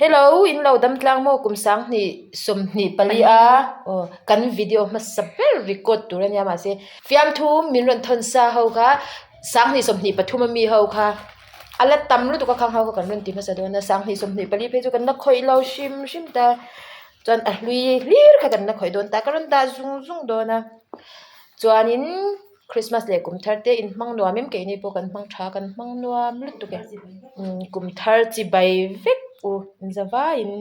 Hello in lo dam tlang maw kum 20 24 a aw kan video hmasa ber record tur ania mahse fiamthu min rawn thawn sa ho kha 20 23 ami ho kha a la tam lutuk a khang ho kha kan rawn ti hmasa dawn a 20 24 phei chu kan la khawih lo hrim hrim ta chuan a hlui hlir kha kan la khawih dawn ta ka rawn dah zung zung dawn a chuanin. Christmas leh kum thar te in hmang nuam em keini pawh kan hmang tha kan hmang nuam lutuk e umm kum thar chi bai vek u zavaiin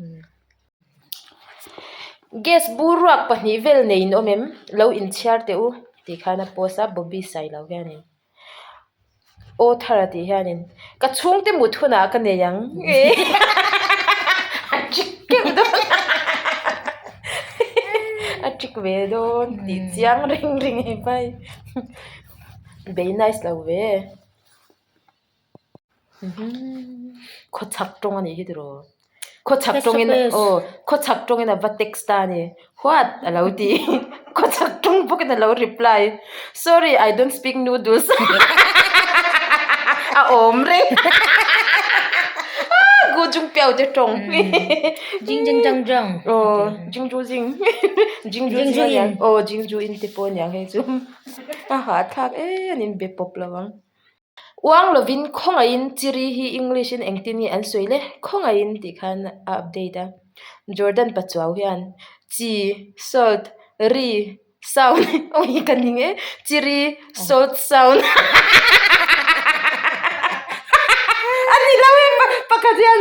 umm gas bur ruak pahnih vel nei in awm em lo inchhiar teh u tih khan a post a Bobby Sailo hianin. Aw thar a tih hianin ka chhungte mut hunah ka nei ang a trick keuh dawn a trick ve dawn tih chiang reng reng e pai bei nice lo ve khawchhak tawng a nih hi tiraw. Khawchhak tawngin aw khawchhak tawngin a va text ta a ni what a lo ti khawchhak tawng bawkin a lo reply sorry I don't speak noodles a awm reng gu chung piau te tawng jing jing jang jang aw jing ju jing jing ju jing a niang aw jing ju in te pawh a niang hei chu a hahthlak em an inbe pawp lo ang. Uang lovin khawngaihin chiri hi English in engtin nge an sawi le? Khawngaihin tih khan a update a. Jordan Pachuau hian chi, salt, ri, sound awi ka ning e chiri, salt, sound a ni lo e pakhat hian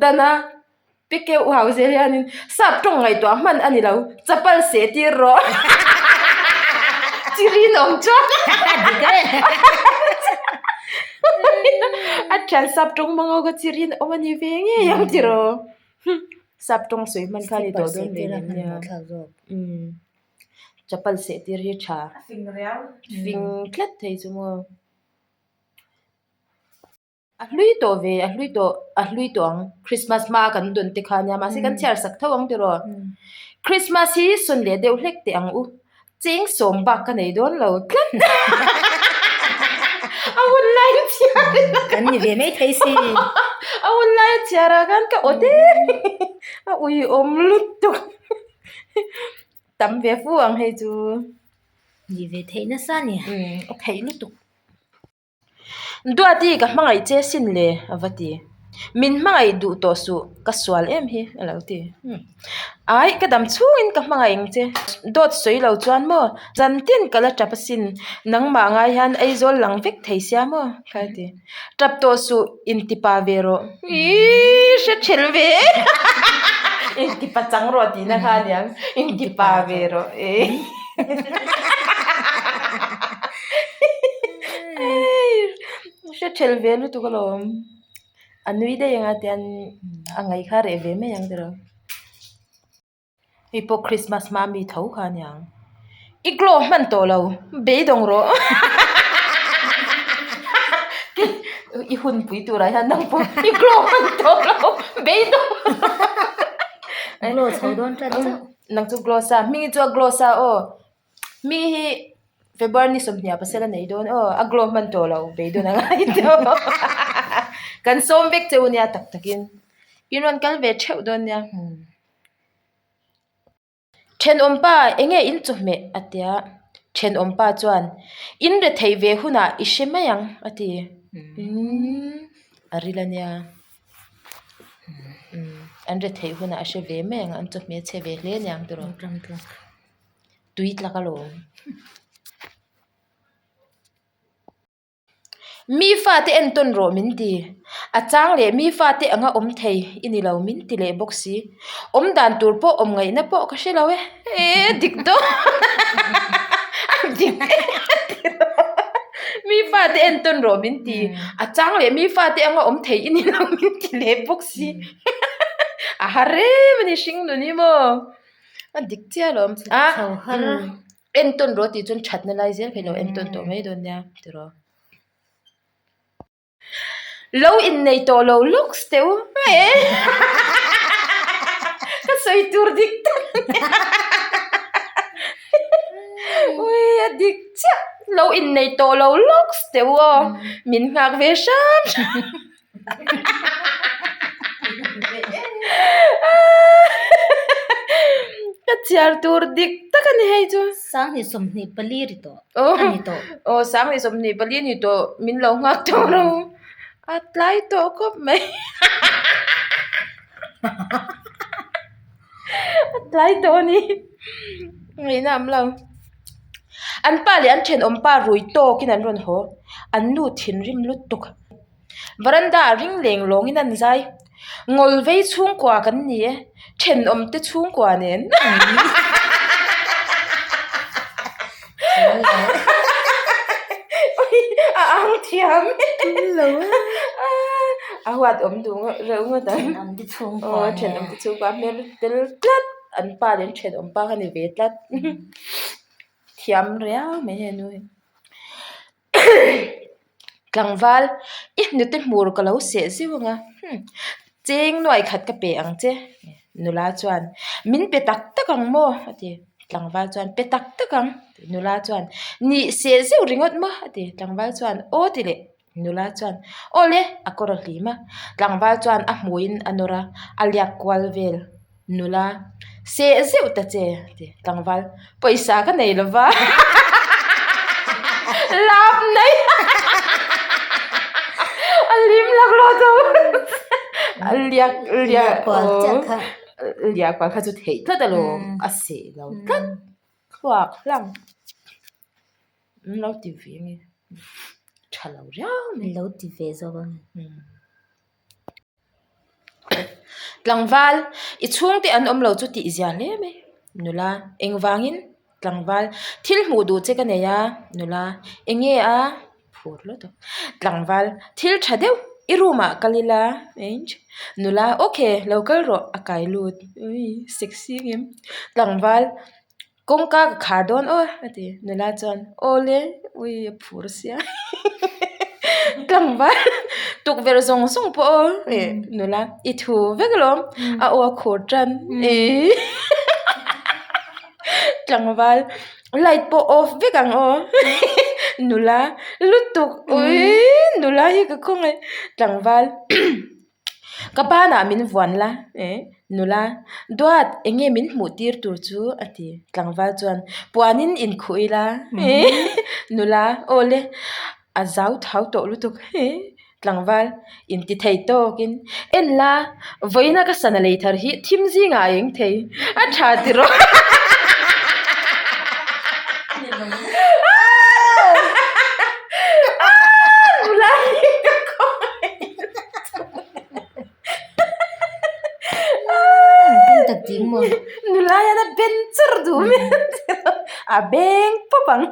dana. Pe keuh hau zel hianin sap tawng ngaihtuah hman a ni lo, chapal seh tir rawh. Chi rinawm chuan a thian sap tawng hmang ho kha chi rinawm a ni ve ngei ang tiraw. Sap tawng sawi hman kha a ni tawh dawn ve nen nia. Chapal seh tir hi tha. Fing tlat thei chu maw. A hlui tawh ve, a hlui tawh, a hlui tawh ang. Christmas hma kan dawn te kha ania mahse kan chhiar sak tho ang tiraw. Christmas hi sawn leh deuh hlek teh ang u. Cheng sawm bak ka nei dawn lo tlat. A hun lai a chhiar ila. Kan ni ve mai thei si. A hun lai a chhiar ah khan ka awt em a uiawm lutuk. Tam ve fu ang hei chu. Ni ve theih nasa a ni. A theih lutuk. Duati ka hmangaih che sin le a va ti. Min hmangaih duh tawh suh ka sual em hi a lo ti. Ai ka dam chhungin ka hmangaih ang che. Dawt sawi lo chuan maw zantin ka la tap asin nangmah ngai hian Aizawl lang vek thei sia maw ka ti. Tap tawh suh intipa ve rawh. Iiii hre thelh ve e intipa chang rawh tihna kha a niang intipa ve rawh e. Hre thelh ve lutuk alawm a nui daih anga tian a ngaih kha reh ve mai ang tiraw hei pawh christmas hma mi tho kha a niang i glow hman tawh lo beidawng rawh i hun pui turah hian nang pawh i glow hman tawh lo beidawng rawh glow chho dawn tan chauh. Nang chu glow sa hming chu a glow sa aw hming hi February ni sawmhnih ah pasal a nei dawn aw a glow hman tawh lo beidawn a ngai tawh kan sawm vek che u nia tak takin in rawn kal ve theuh dawn nia thenawmpa eng nge in chawhmeh a tia thenawmpa chuan in retheih ve hunah i hre mai ang a ti umm a ril a nia. An retheih hunah a hre ve mai ang an chawhmeh chhe ve hle aniang tiraw tui tlak alawm. Mi fate entawn rawh min ti a chang leh mi fate anga awm thei i ni lo min ti leh bawk si awm dan tur pawh awm ngaihna pawh ka hre lo e eh dik dawn a dik Mi fate entawn rawh min ti. A chang leh mi fate anga awm thei i ni lo min ti leh bawk si. A har em a ni hring nun hi maw. A dik chiah alawm. A entawn rawh tih chuan thatna lai zel kha i lo entawn tawh mai dawn nia tiraw. Lo innei tawh lo lawks teh u ka sawi tur dik tak ui a dik chiah lo innei tawh lo lawks teh u aw min nghak ve hram hram. Chhiar tur dik tak a ni hei chu. 2024 ri tawh a ni tawh. Aw 2024 ni tawh min lo nghak tawh lo. A tlai tawh khawp mai. A tlai tawh a ni. Ngaihna awm lo. An pa leh an thenawm pa rui tawkin an rawn haw. An nu thinrim lutuk. Veranda ah ring leng lawngin an zai. Ngawl vei chhungkua kan ni e, thenawm te chhungkua nen. A ang thiam a huat awm duh reuh ngawt ang. Thenawm te chhungkua nen. Thenawm te chhungkua hmel tel tlat an pa leh an thenawm pa kha ni ve tlat. Thiam riau mai henu hi. Tlangval, i hnute hmur ka lo seh zeuh ang a, hmm, cheng nuai khat ka pe ang che. Nula chuan, Min pe tak tak ang maw? a ti. Tlangval chuan, Pe tak tak ang. Nula chuan, Nih seh zeuh ringawt maw? a ti. Tlangval chuan, Aw ti leh. Nula chuan, Aw le, a kawr a hlim a. Tlangval chuan a hmuiin a nawr a, a liak kual vel. Nula, Seh zeuh ta che, a ti. Tlangval, Pawisa ka nei lo va. Lap nei. A lim laklawh tho. A liak liak kual chiah kha. Liak kual kha chu theih tlat alawm. A seh lo tlat. Thluak hlang. An lo ti ve nge. Tha lo riau mai. Lo ti ve zawk ang. Tlangval, i chhungte an awm lo chu tih zia hle mai. Nula, engvangin? Tlangval, thil hmuh duh che ka nei a. Nula, eng nge a? Phur lutuk a. Tlangval, thil tha deuh, i room ah kal ila. Nula, okay, lo kal rawh, a kai lut. Ui, sexy ngem. Tlangval, Kawngka ka khar dawn aw a ti. Nula chuan aw le ui a phur sia tlangval tukverh zawng zawng pawh aw eh nula i thu vek alawm a aw a khur tan ih tlangval light pawh off vek ang aw nula lutuk ui nula hi ka khawngaih tlangval. Ka banah min vuan la eh nula duat eng nge min hmuh tir tur chu a ti tlangval chuan puanin inkhuh ila eh nula aw le a zau thau tawh lutuk eh tlangval inti thei tawkin en la vawiina ka sana lei thar hi thim zingah a eng thei a tha tiraw. Nula hi ka khawngaih Nula hian a ben char duh mai a beng pawp ang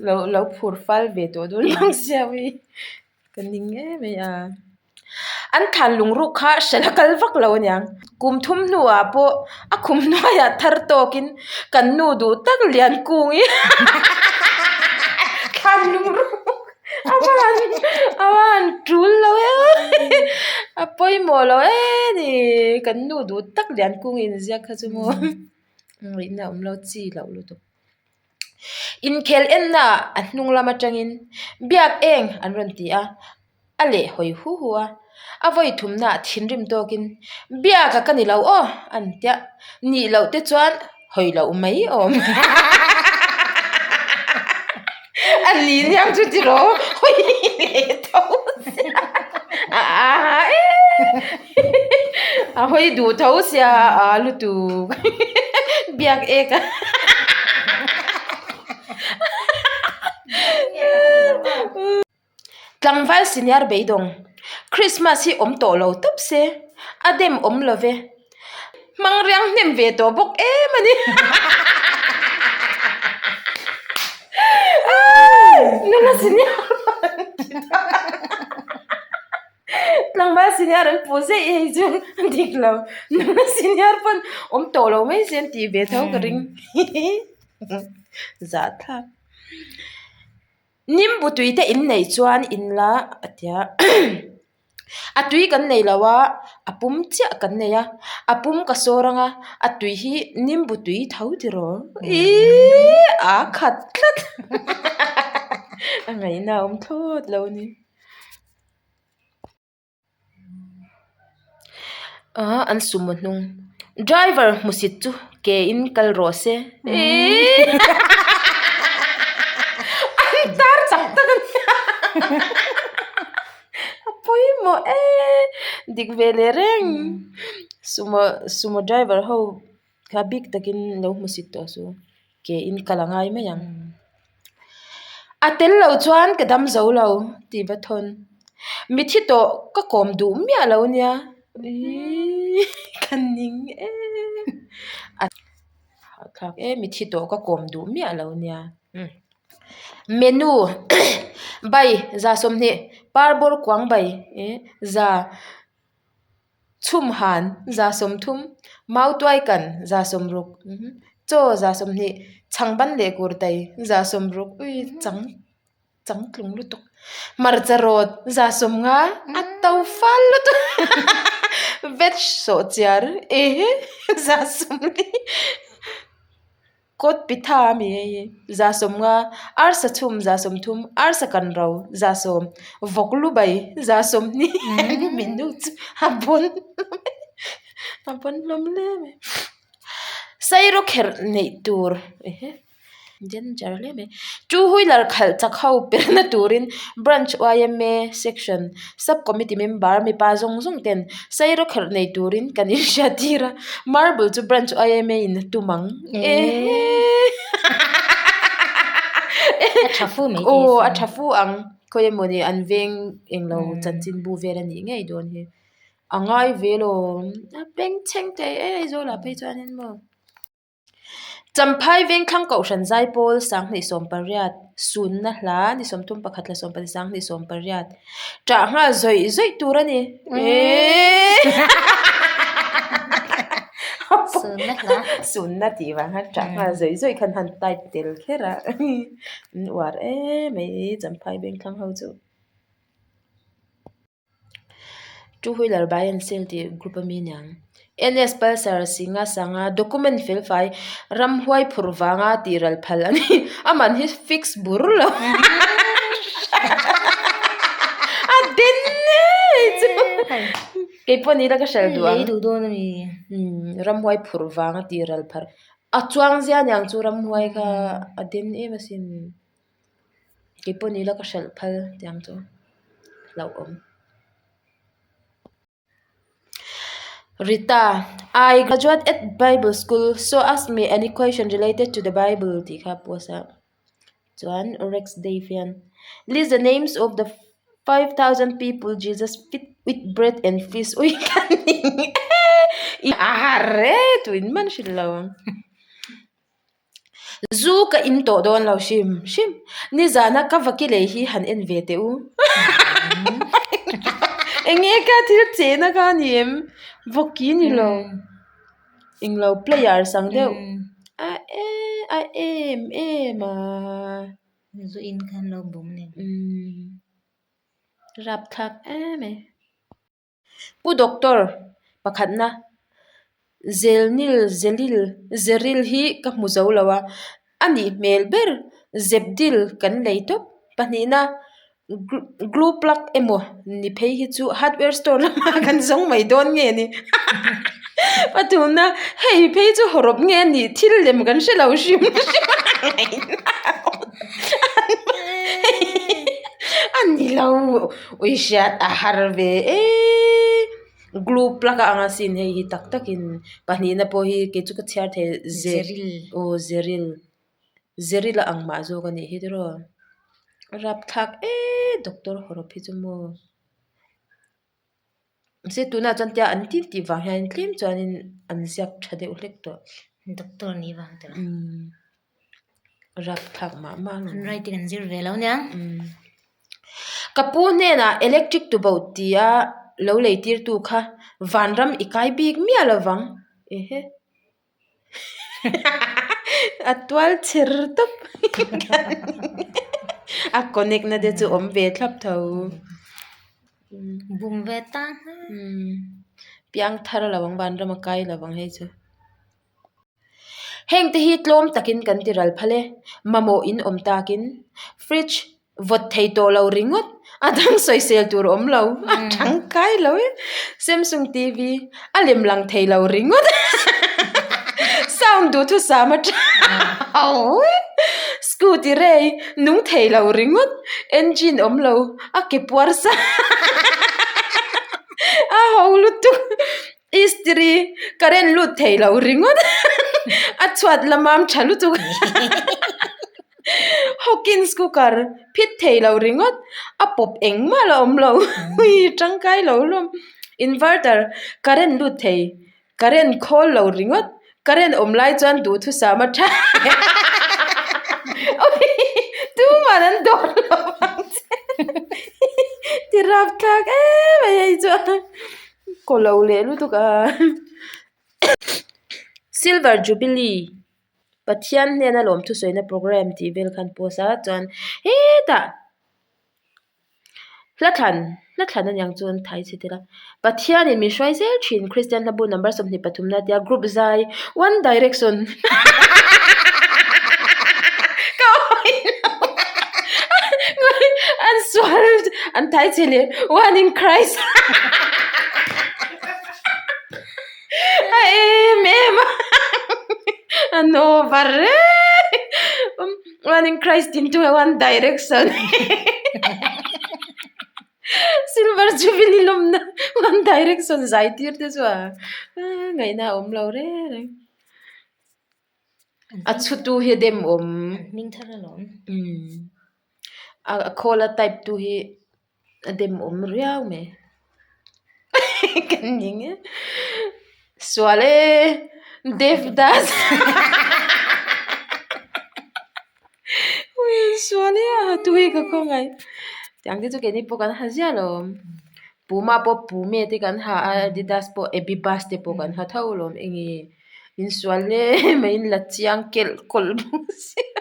lo lo phur fal ve tawh dawn mang sia ui ka ning em mai a an thlan lung ruk kha hrelh a kal vak lo aniang kum thum hnuah pawh a khum hnuaiah thar tawkin kan nu duh tak lian kung hi thlan lung ruk a va han a va han tul lo e a pawimawh lo e ni kan nu duh tak lian kung inziak kha chu maw ngaihna awm lo chi loh lutuk. Inkhel enna ah a hnung lam atangin biak eng an rawn ti a, a leh hawi hu hu a, a vawi thumna ah thinrim tawkin biak a ka ni lo aw an tia, nih loh te chuan hawi loh mai awm a ni niang chu tiraw hawi leh tho sia a a e a hawi duh tho sia a lutuk biak ek a. Tlangval senior beidawng, Christmas hi awm tawh lo tawp se, a dem awm lo ve. Hmang riang hnem ve tawh bawk em a ni. Nula senior Tlangval senior an puh zeih hei chu a dik lo. Nula senior pawn awm tawh lo mai se an tih ve tho ka ring. Zahthlak. Nimbu tui te in neih chuan in la a tia a tui kan nei lo a a pum chiah kan nei a a pum ka sawr ang a a tui hi nimbu tui tho tiraw ihh a khat tlat a ngaihna a awm thlawt lo a ni. Aaa an sumo hnung. Driver hmusit chu ke in kal rawh se. An tar tak tak a nia. A pawimawh e. Dik ve leh reng. Sumo sumo driver ho kha bik takin lo hmusit tawh su. Ke in kal a ngai mai ang. A tel lo chuan ka dam zo lo tih va thawn. Mithi tawh ka kawm duh miah lo nia. Iiii ka ning em a thlak em mithi tawh ka kawm duh miah lo nia. Menu bai za 20 parbawr kuang bai za. Chhumhan 30, Mautuaikan 60, Chaw 20, Chhangban leh Kurtai 60, ui chang chang tlung lutuk, Hmarcha rawt 50, a to fal lutuk Veg sawhchiar ehe 40. Kawt pitha a mi hei hi 50, arsa chhum 30, arsa kan ro 10, vawk lu bai 20 menu chu a bawn a bawn hlawm hle mai. Sairawkherh kherh neih tur ehe danger hle mai. Two wheeler khalh chak ho perna turin branch yma section sub committee member mipa zawng zawng ten Sairawkherh nei turin kan inhriat tir a, marble chu branch yma in a tum ang. Ehe! A tha fu mai Aw a tha fu ang. Khawi emawni an veng englo chanchinbu vel a nih ngei dawn hi. A ngai ve lawm. A bengchheng thei e Aizawlah phei chuanin maw. Champhai Vengthlang Kohhran Zaipawl 2018 Sunna hla ni 31 thla 14 2018 Ṭah nghal zawih zawih tur a ni. Sunna hla. Sunna tih vang khan ṭah nghal zawih zawih khan han type tel kher a. An uar em mai Champhai Vengthlang ho chu. Two wheeler buy and sell tih group ami aniang N S Pulsar Singha Sanga document fel fai ramhuai phur vanga tih ral phal a ni a man hi fix bur lo a den e chu keipawh ni ila ka hrilh duh ang ramhuai phur vanga tih ral phal a chuang zia aniang chu ramhuai kha a den em asin. Keipawh ni ila ka hralh phal tiang chu hlauhawm. Rita, I graduate at Bible school so ask me any question related to the Bible tih kha a post a. Chuan Rex Dave hian list the names of the 5000 people Jesus feed with bread and fish ui ka ning e a har e tuin man hrilh lo ang. Zu ka in tawh dawn lo hrim hrim. Nizana ka vaki lei hi han en ve teh u. Enge ka thil chehna kha a ni em? Vawki ni lo. Englo player sang deuh. A e a em em a. Zu in khan lo bum a ni. Rapthlak em e. Pu Doctor pakhatna Zelnil Zelil Zeril hi ka hmu zo lo a, a nih hmel ber Zepdil kan lei tawp. Pahnihna Glue plug emaw ni phei hi chu hardware store lamah kan zawng mai dawn nge ni Pathumna hei phei chu hawrawp nge a nih thil lem kan hre lo hrim hrim a ni lo. Ui hriat a har ve e glue plug a ang asin hei hi tak takin pahnihna pawh hi kei chu ka chhiar thei ze aw zeril zeril a ang mah zawk a nih hi tiraw rapthlak e doctor hawrawp hi chu maw mahse tunah chuan tia an tin tih vang hian tlem chuanin an ziak tha deuh hlek tawh doctor nih vang tawh Rapthlak mah mah alawm. Handwriting an zir ve lo nia. Ka pu hnenah electric tuboh tia lo lei tirtu kha vanram i kai bik miah lovang. Ehe. A tual chher tawp. A connect na te chu awm ve thlap tho. Bum ve ta. Piang thar lovang vanram a kai lovang hei chu. Heng te hi tlawm takin kan ti ral phal e, mamawh in awm takin fridge vawt thei tawh lo ringawt. A dang sawisel tur a awm lo, a tangkai lo e. Samsung TV a lem lang thei lo ringawt. Sound duhthusam atang Scooty rei nung thei lo ringawt. Engine awm lo, a ke puar sa a ho lutuk. Istiri current lut thei lo ringawt. A chhuat lamam tha lutuk. Hawkins cooker phit thei lo ringawt a pawp engmah la awm lo hui tangkai lo hlawm inverter current lut thei current khawl lo ringawt current awm lai chuan duhthusam a tha tumah an dawr lo ang che ti rapthlak em mai hei chuan kaw lo leh lutuk a silver jubilee. Pathian hnena lawm thusawina program tih vel khan post a chuan hetah hla thlan hla thlan a niang chuan thai chhe tel a Pathianin min hruai zel thin Kristian hla bu number 23 na tia group zai one direction ka awih lo an sual an thai chhe leh one in Christ A em em a an over e one in Christ in to one direction silver jubilee lawmna one direction zai tir te chu a ngaihna a awm lo reng reng a chhutu hi a dem awm hming thar alawm a khawl a type tu hi. A dem awm riau mai kan ning e sual e Devdas sual e a tui ka khawngaih tiang te chu keini pawh kan ha ziah lo awm puma pawh pume te kan ha a adidas pawh abibas te pawh kan ha tho alawm enge insual hle mai in la chiang kelh kawlh bawk sia.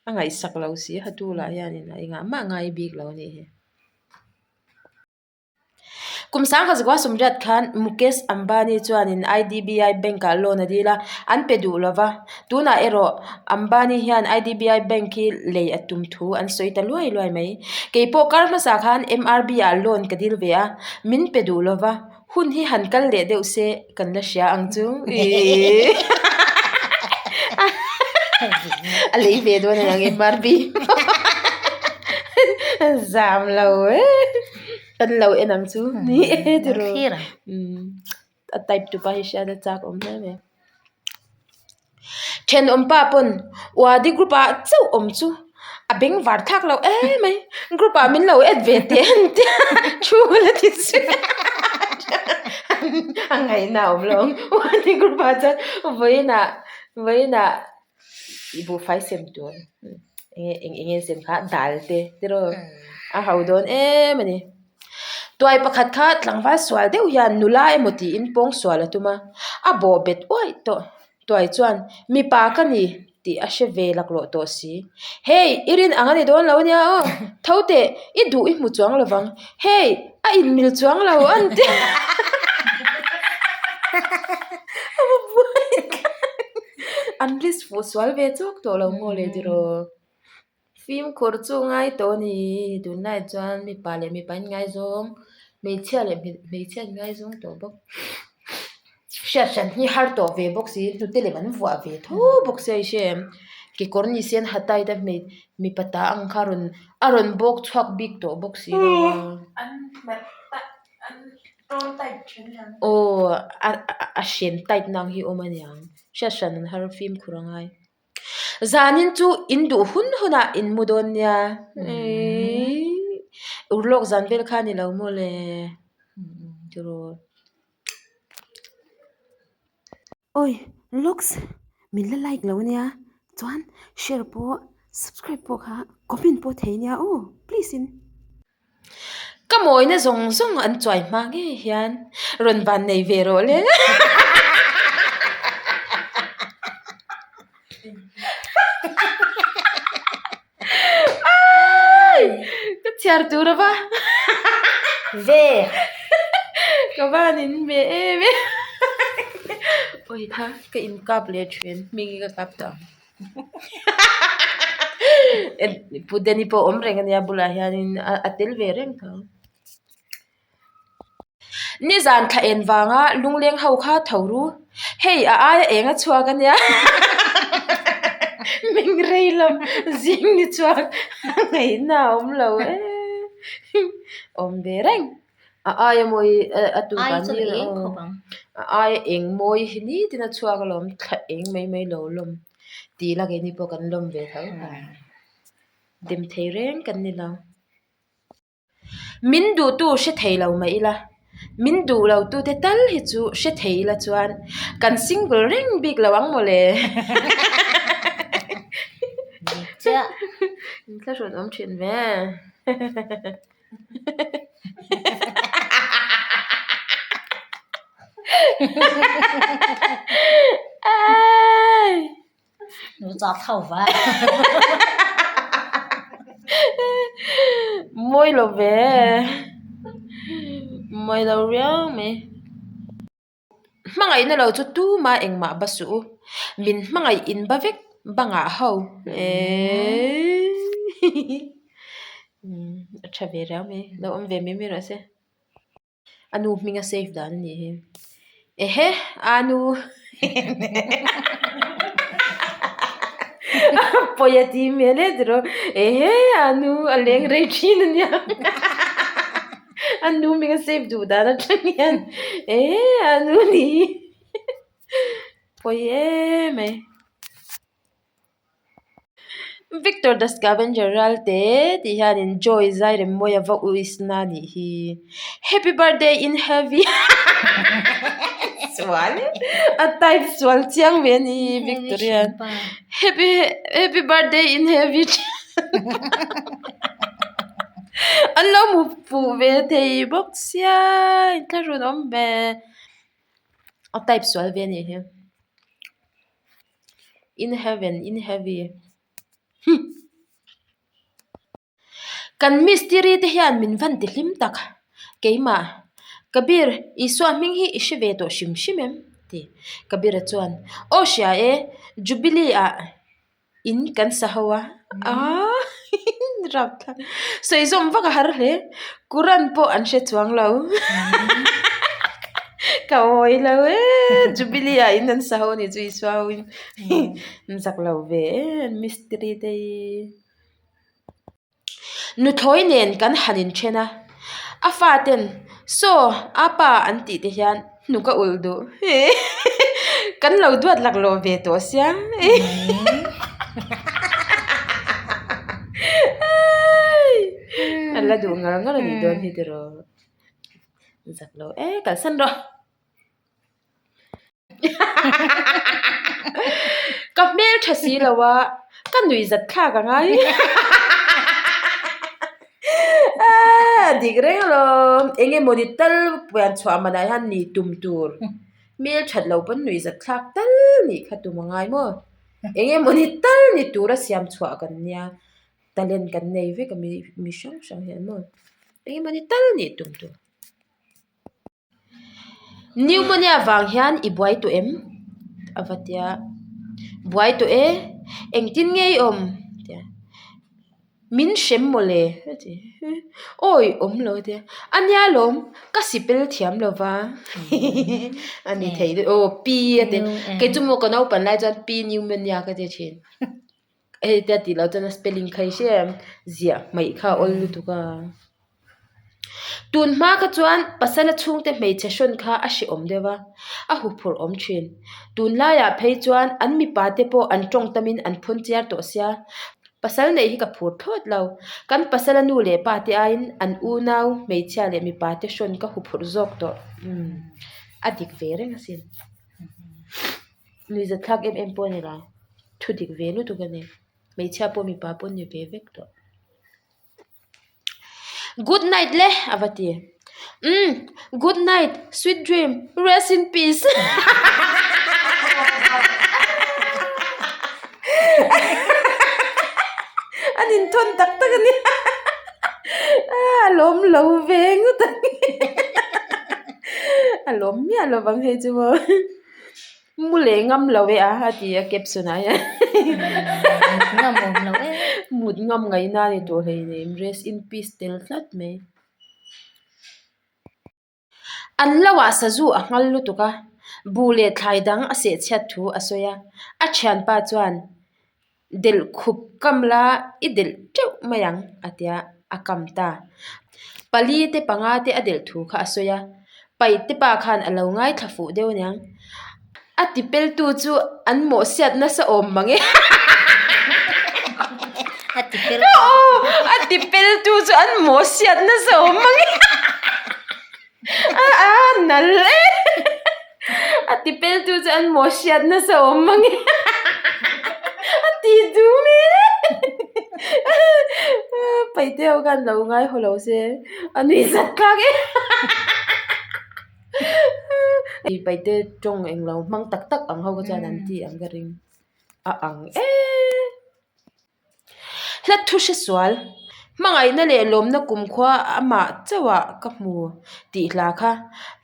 A ngaihsak lo si a hatu lah hianin a engah mah ngai bik lo a nih hi. Kum sangha zakua sawmriat khan Mukesh Ambani chuanin IDBI Bank ah loan a dil a, an pe duh lo va. Tunah erawh Ambani hian IDBI Bank hi lei a tum thu an sawi ta luai luai mai. Kei pawh kar hmasa khan MRB ah loan ka dil ve a, min pe duh lo va. Hun hi han kal leh deuh se kan la hria ang chu ihh a lei ve dawn a niang MRB zam lo e kan lo en ang chu ni e tiraw a type tupa hi hriat a chak awm hle mai. Thenawm pa pawn Wadi group ah chauh awm chu a beng var thlak loh em mai group ah min lo add ve teh an tia thu la ti zui a ngaihna a awm lo ang Wadi group ah chuan vawiin ah vawiin ah i buhfai sem tur eng eng enge sem kha dal te tiraw a ho dawn em a ni. Tuai pakhat kha tlangval sual deuh hian nula emaw tiin pawng sual a tum a, a bawh bet uaih tawh. Tuai chuan, Mipa ka ni tih a hre ve laklawh tawh si. Hei, i rin ang a ni dawn lo ania aw. Tho teh, i duh i hmu chuang lovang. Hei, a inmil chuang lo an ti. A va buai An risk fuh sual ve chawk tawh lo maw le tiraw. Fimkhur chu ngai tawh a ni. Tunlai chuan mipa leh mipa in ngaizawng, hmeichhia leh hmeichhia in ngaizawng tawh bawk. Hriat hran hi har tawh ve bawk si, hnute lem an vuah ve tho bawk sia i hre em. Kekawr ni sen ha tight a mipa ta ang kha a rawn a rawn bawk chhuak bik tawh bawk si lo a. Aw a hren tight na ang hi awm a niang. Hriat hran an har fimkhur a ngai. Zanin chu in duh hun hunah in mu dawn nia. Urlawk zan vel kha a ni lo maw le? Tiraw. Awi looks min la like lo ania chuan share pawh subscribe pawh kha comment pawh thei nia aw please in. Ka mawina zawng zawng an chuai hma ngei hian rawn van nei ve rawh le. Ka chhiar tur ava ve ka van in ve em em awi kha ka in kap leh then hming hi ka kap tawh ang. Pu Danny pawh awm reng ania bulah hianin a tel ve reng tho. Nizan thla en vanga lungleng ho kha tho ru. Hei a aia eng a chhuak ania. Meng rei lam zing ni chuan a ngaihna a awm lo e. Awm ve reng. A aia mawi a tu Ai dan chuan hi a eng khawp ang. A aia eng mawi hi nitin a chhuak alawm thla eng mai mai lo lawm tih la keini pawh kan lawm ve tho ta. Dem thei reng kan ni lo. Min duhtu hre thei lo mah ila, min duh lo tute tal hi chu hre thei ila chuan kan single reng bik lo ang mawle. Dik chiah. Inthlahrun awm thin ve. Mawi lo ve mawi lo riau mai hmangaihna lo chu tuma engmah ba suh u min hmangaih in ba vek bangah ho eeii a tha ve riau mai lo awm ve mai mai rawh se. A nu hming a save dan a nih hi. Ehe a nu pawi a ti hmel e tiraw ehe a nu a leng rei thin a nia a nu hming a save duh dan atang hian ehe a nu ni hi pawi em mai. Victor the Scavenger Ralte tih hianin Joy Zairemmawia va uisna a nih hi. Happy birthday in heavy sual e a type sual chiang ve a ni hi Victor hian happy happy birthday in heavy an lo hmu fuh ve thei bawk sia inthlahrun awm ve a type sual ve a nih hi. In heaven in heavy huh. Kan mistiri te hian min van ti hlim tak keimah Kabir Isua hming hi i hre ve tawh hrim hrim em ti Kabira chuan aw hria e Jubilee ah in kan sa ho a aaa rapthlak sawi zawm vak a har hle Quran pawh an hre chuang lo ka awi lo e Jubilee ah in an sa ho anih chu Isua ho in an zak lo ve e an mistiri te hi. Nuthlawi nen kan han inthen a, a faten Saw a pa an tih te hian hnuk a ulh duh kan lo duat laklawh ve tawh sia a la duh ngar ngar a nih dawn hi tiraw zak lo e kalsan rawh. Ka hmel tha si lo a, ka nuih zat thlak a ngai. A dik reng alawm, eng emaw ni tal pian chhuah manah hian ni tum tur hmel that lo pawn nuih zat thlak tal nih kha tum a ngai maw. Eng emaw ni tal ni tura siam chhuah kan nia, talent kan nei vek a mi hrang hrang hian maw. Eng emaw ni tal nih tum tur. Pneumonia vang hian i buai tawh em? A va ti a, Buai tawh e, engtin nge i awm? A ti a, Min hrem mawle a ti, Awi awm lo a ti a, A nia lawm, ka sipel thiam lo va a ni thei daih aw pi a ti, kei chu maw ka naupan lai chuan pi pneumonia ka ti thin, hei te a tih loh chuan a spelling kha i hre em, ziah hmaih kha a awl lutuk a. Tun hma kha chuan pasala chhungte hmeichhe hrawn kha a hrehawm deuh a, a huphurh awm thin. Tunlaiah phei chuan an mipa te pawh an tawng tamin an phun chiar tawh sia. Pasal neih hi ka phur thlawt lo. Kan pasala nu leh pa te aiin an unau hmeichhia leh mipa te hrawn ka huphurh zawk tawh. Umm a dik ve reng asin. Nuihzatthlak em em pawh a ni lo. Thu dik ve lutuk a ni. Hmeichhia pawh mipa pawh an ni ve vek tawh. Good night le a va ti. Umm good night sweet dream rest in peace An inthawn tak tak a nia a lawm lo ve ngawt ang a lawm miah lovang hei chu maw. Mu leh ngam lo e a a ti a caption ah hian Mut ngam awm lo e. Mut ngam ngaihna a ni tawh hleinem rest in peace tel tlat mai. An lo ah sazu a nghal lutuk a, buh leh thlai dang a seh chhiat thu a sawi a, a thianpa chuan delh khup kam la i delh teuh mai ang a tia a kam ta. Pali te panga te a delh thu kha a sawi a, paihte pa khan a lo ngaithla fuh deuh aniang. A tipeltu chu an mawhsiat nasa awm mang e. A tipel A tipeltu chu an mawhsiat nasa awm mang e. A a nal e. A tipeltu chu an mawhsiat nasa awm mang e. A ti dum e. Paihte ho khan lo ngaihaw lo se a nuihzat thlak e. Paihte tawng englo hmang tak tak ang ho kha chuan an ti ang ka ring a ang e. Hla thu hre sual hmangaihna leh lawmna kumkhua amah chauhah ka hmu tih hla kha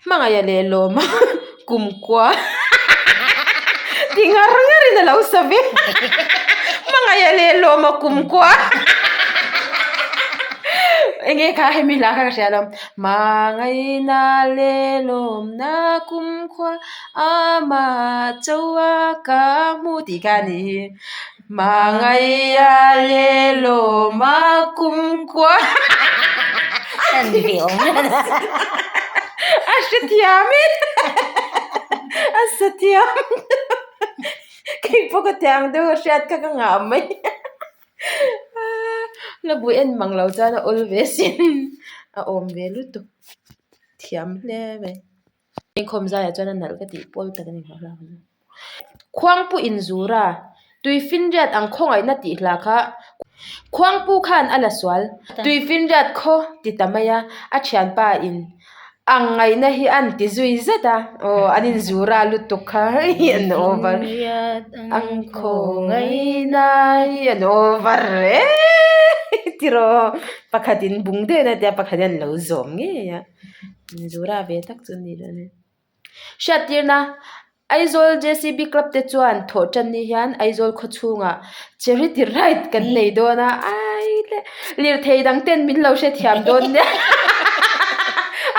hmangaih leh lawma kumkhua ti ngar ngarin a lo sa ve hmangaih leh lawma kumkhua enge kha hemi hla kha ka hria lo hmangaihna leh lawmna kumkhua amah chauhah ka hmu tih kha a nih hi. Hmangaia leh lawma kumkhua a hrethiam e a sa thiam kei pawh ka tiang deuh a hriat kha ka ngah mai la bui en mang lo chuan a awl ve sin a awm ve lutuk thiam hle mai inkhawm zaiah chuan a nalh ka tih pawl tak a ni. Khuangpu inzura Tuifinriat ang khawngaihna tih hla kha Khuangpu khan a la sual. Tuifinriat khaw ti ta mai a, a thianpa in ang ngaihna hi an ti zui zet a, aw an inzura lutuk kha hi an over ang khawngaihna hi an over e tiraw pakhatin bung deuhin a tia pakhatin an lo zawm ngei a, inzura ve tak chu an nih dawn e. Hriattirna, Aizawl JCB Club te chuan thawh tan ni hian Aizawl khaw chhungah Charity Ride kan nei dawn a, ai le lirthei dang ten min lo hrethiam dawn nia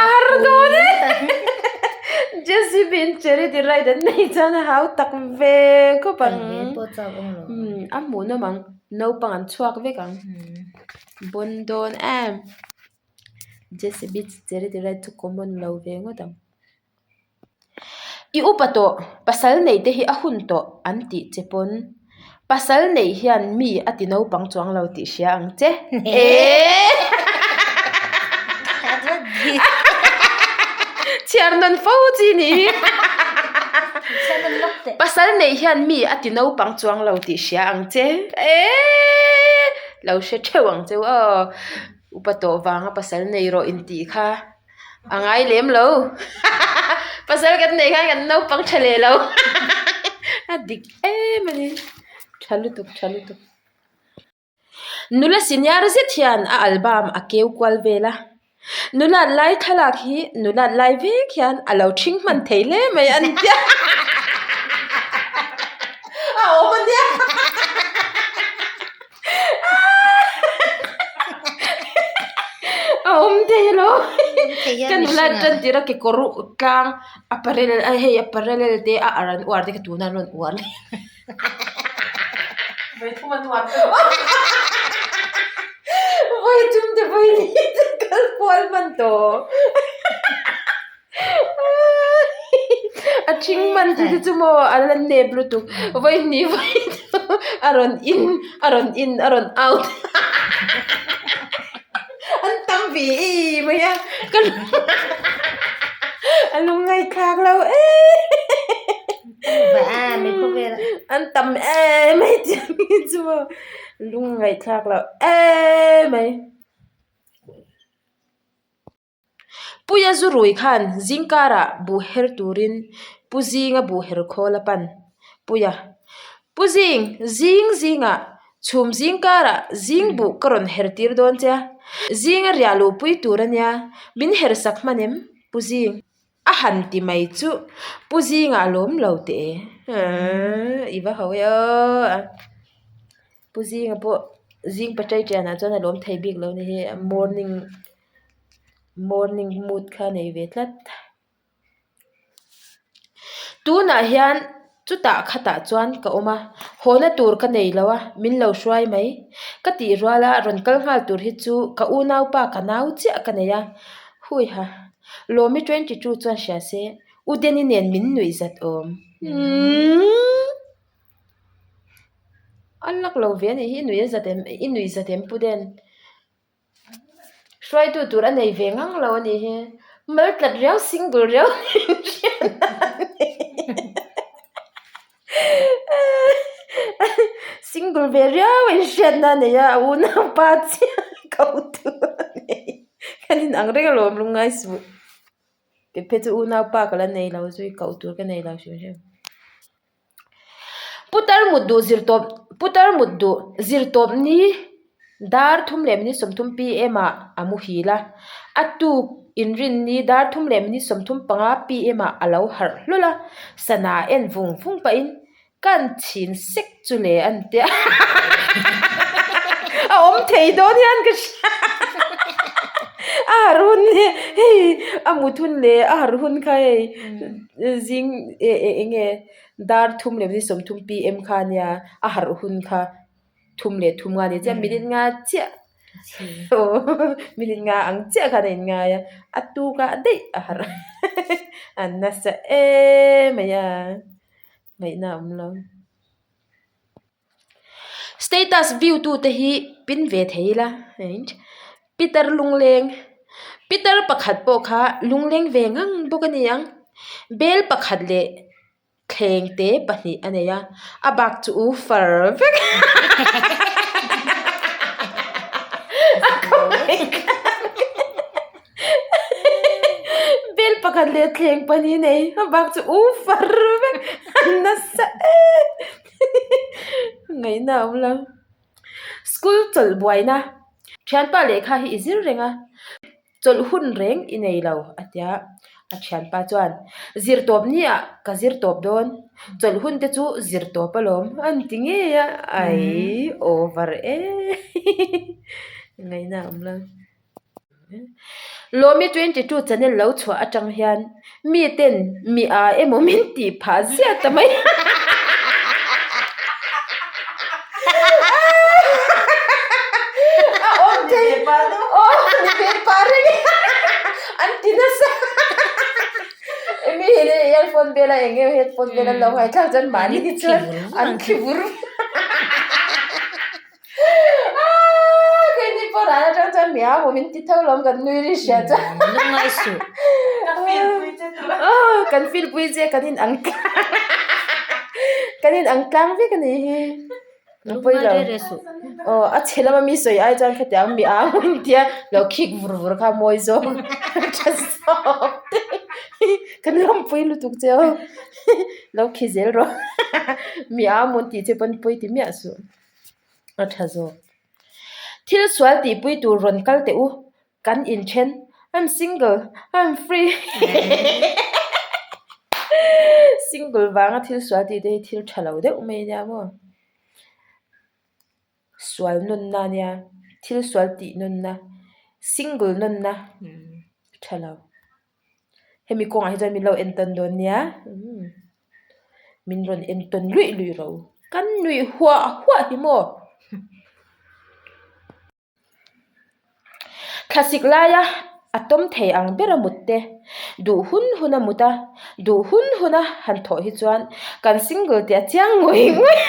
a har dawn e JCB in Charity Ride an nei chuan a hau tak ve khawp ang a hmuhnawm ang naupang an chhuak vek ang bawn dawn em. JCB charity ride chu common lo ve ngawt ang. I upa tawh pasal neih te hi a hun tawh an tih che pawn pasal neih hian mi a ti naupang chuang lo tih hria ang che eehh chhiar nawn fo chi nih hi pasal neih hian mi a ti naupang chuang lo tih hria ang che eehh lo hre theuh ang cheu aw. Upa tawh vanga pasal nei rawh intih kha a ngai lem lo pasal kan neih khan kan naupang tha leh lo a dik em a ni tha lutuk tha lutuk nula senior zet hian a album a keu kual vel a nula lai thlalak hi nula lai vek hian a lo thing hman thei hle mai a ni a awm a nia. A awm thei lo ka nula tan tir a kekawr tlang a parel a hei a parallel te a ar an uar te kha tuna an rawn uar leh vawichhum te vawi te kal kual hman tawh. A ṭhing man te chu maw a la nep lutuk vawi hnih vawi thum a rawn in a rawn in a rawn out an tam ve em mai a ka a lungngaihthlak lo em an tam em mai tih chu maw lungngaihthlak lo em mai. Puia zu rui khan zingkarah buh her turin Pu Zinga buh her khawl a pan. Puia, Pu Zing, zing zingah chhum zingkarah zing buh ka rawn her tir dawn che a, zinga riah luhpui tur a nia, min her sak hman em? Pu Zing. A han ti mai chuh, Pu Zinga a lawm lo teh e. I va ho e aw. Pu Zinga pawh zing patai tianah chuan a lawm thei bik lo ni hi, morning morning mood kha a nei ve tlat. Tunah hian chutah khatah chuan ka awm a, hawna tur ka nei lo a, min lo hruai mai. Ka tih rual a, rawn kal nghal tur hi chu ka unaupa ka nau chiah ka nei a, hui ha. Lawmi 22 chuan hria se, U Denny nen min nuih zat awm. Umm. A lak lo ve a nih hi, i nuih a zat em, i nuih zat em Pu Den. Hruaitu tur a nei ve ngang lo a nih hi. Mal tlat riau single riau Single ve riau a inhriatna a nei a, a unaupa chiah ko tur a nei. Kan inang reng alawm lungngai suh. Kei phei chu unaupa ka la nei lo zui koh tur ka nei lo hrim hrim. Putar mut duh zir tawp putar mut duh zir tawp ni dar thum leh minute 30 pm ah a muhil a a tuk inrin ni dar thum leh minute 35 pm ah a lo harh hlawl a sana en vung vung pahin kan chhin sek chu le an tia a awm thei dawn hian ka hria a harh hun hi hei a mut hun leh a harh hun kha hei zing eh eh eng nge dar thum leh minute 30 pm kha ania a harh hun kha thum leh thum nga a ni chiah minute nga chiah aw minute nga ang chiah khan a inngai a a tuk ah daih a harh a nasa em mai a. Ngaihna a awm lo. Status view tu te hi pin ve thei ila Peter lungleng Peter pakhat pawh kha lungleng ve ngang bawk a ni ang bel pakhat leh thleng te pahnih a nei a a bak chu u far vek Bel pakhat leh thleng pahnih nei a bak chu u far vek a nasa em ngaihna a awm lo school chawlh buaina thianpa lehkha hi i zir reng a chawlh hun reng i nei lo a tia a thianpa chuan zir tawp ni ah ka zir tawp dawn chawlh hun te chu zir tawp alawm a ni ti ngei a aii over em ngaihna a awm lo. Lawmi 22 channel lo chhuah atang hian mi ten mi a emaw min tih phah ziah ta mai a awm thei aw ni ve pah reng an ti nasa mi hi earphone vel a eng emaw headphone vel an lo ngaihthlak chuan mahni chuan an khi vur. Keini pawh ran atang chuan mi a min ti tho lawm kan nui ri hria chuan. Lungngai suh. Ka feel pui che tu. Kan feel pui che kan in ang tlang. Kan in ang tlang vek a nih hi. Lungngai re re suh. Aw a chhe lama mi sawi ai chuan khatiang mi a min tia lo khik vur vur kha mawi zawk. Tha zawk te. Kan lawmpui lutuk che aw. Lo khi zel rawh. Mi a mun tih che pawn pawi ti miah suh. A tha zawk. Thil sual tihpui tur rawn kal teh u, kan inthen, I'm single, I'm free Single vanga thil sual tih te hi thil tha lo deuh mai ania maw. Sual nawnna ania, thil sual tih nawnna, single nawnna tha lo. Hemi kawngah hi chuan min lo entawn dawn nia min rawn entawn luih luih ro kan nuih huah huah hi maw thlasik laia a tawm thei ang ber a mut te duh hun hun a mut a duh hun hun a han thawh hi chuan kan single tih a chiang ngawih ngawih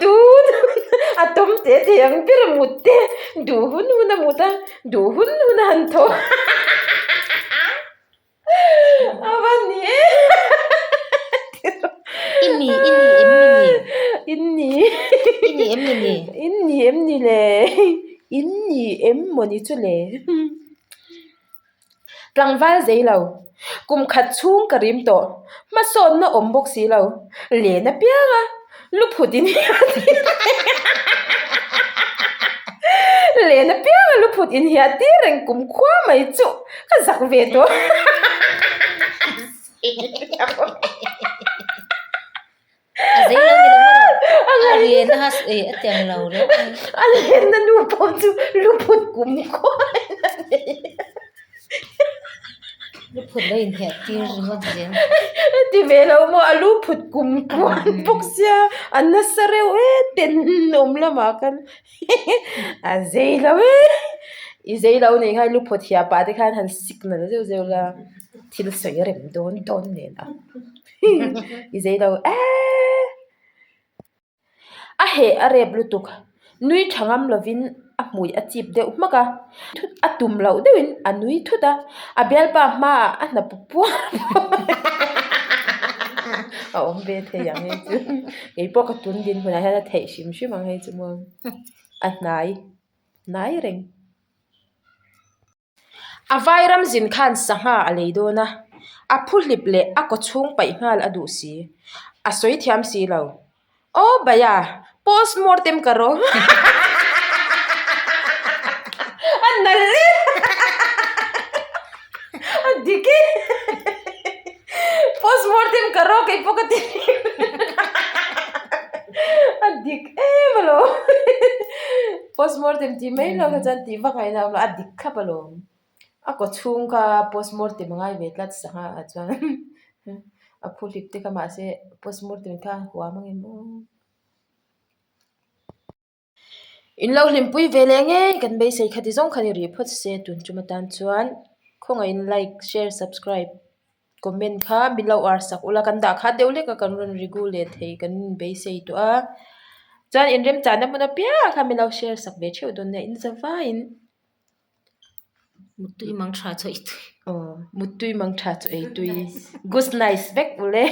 Duh a tawm teh thei ang ber a mut te duh hun hun a mut a duh hun hun a han tho a va ni em I ni i ni em ni ni in ni i ni em ni ni in ni em ni le in ni em maw ni chu le. Tlangval zei lo, kum khat chhung ka rim tawh, hmasawnna awm bawk si lo, len apiang a, lu phut in hian Len apiang a luphut inhiah tir reng kum khua mai chu ka zak ve tawh. A zei lo ni lo maw? A len a e a tiang lo reuh mai. A lenna nu pawh chu luphut kum khua in a nei. Luphut lo inhiah tir ringawt zel. Ti ve lo maw a luphut kum khua an bawk sia a nasa reuh e tenawm lamah khan a zei lo e. I zei lo nih khan luphut hiah pah te khan han signal zeuh zeuh la thil sawi rem dawn dawn nen a. I zei lo eee a heh a rep lutuk nui tha ngam lovin a hmui a chip deuh hmak a a tum loh deuhin a nui thut a a bialpa hmaah a hna pup puar a awm ve thei ang hei chu keipawh ka tun din hunah hian a theih hrim hrim ang hei chu maw a hnai hnai reng. A vairam zin khan sangha a lei dawn a, a phuhlip leh a kawchhung paih nghal a duh si. A sawi thiam si lo. Aw bhaiya, post mortem ka rawh. A nalh e! A dik e! Post mortem ka rawh kei pawh ka ti A dik em alawm. Post mortem tih mai lo kha chuan tih vak ngaihna a awm lo, a dik thlap alawm. A kaw chhung kha post mortem a ngai ve tlat sangha ah chuan a phuhlip te kha mahse post mortem kha a huam ang em aw. In lo hlimpui ve leh ngei kan beisei kha ti zawng kha ni rih phawt se tun tum atan chuan khawngaihin like share subscribe comment kha min lo ar sak ula kan dah khat deuh lek a kan rawn regu leh thei kan beisei tawh a chuan in remchahna hmun apiang kha min lo share sak ve theuh dawn nia in za vaiin. Muttui mang tha chu ei tui. Aw muttui mang tha chu ei tui. Good night vek ule.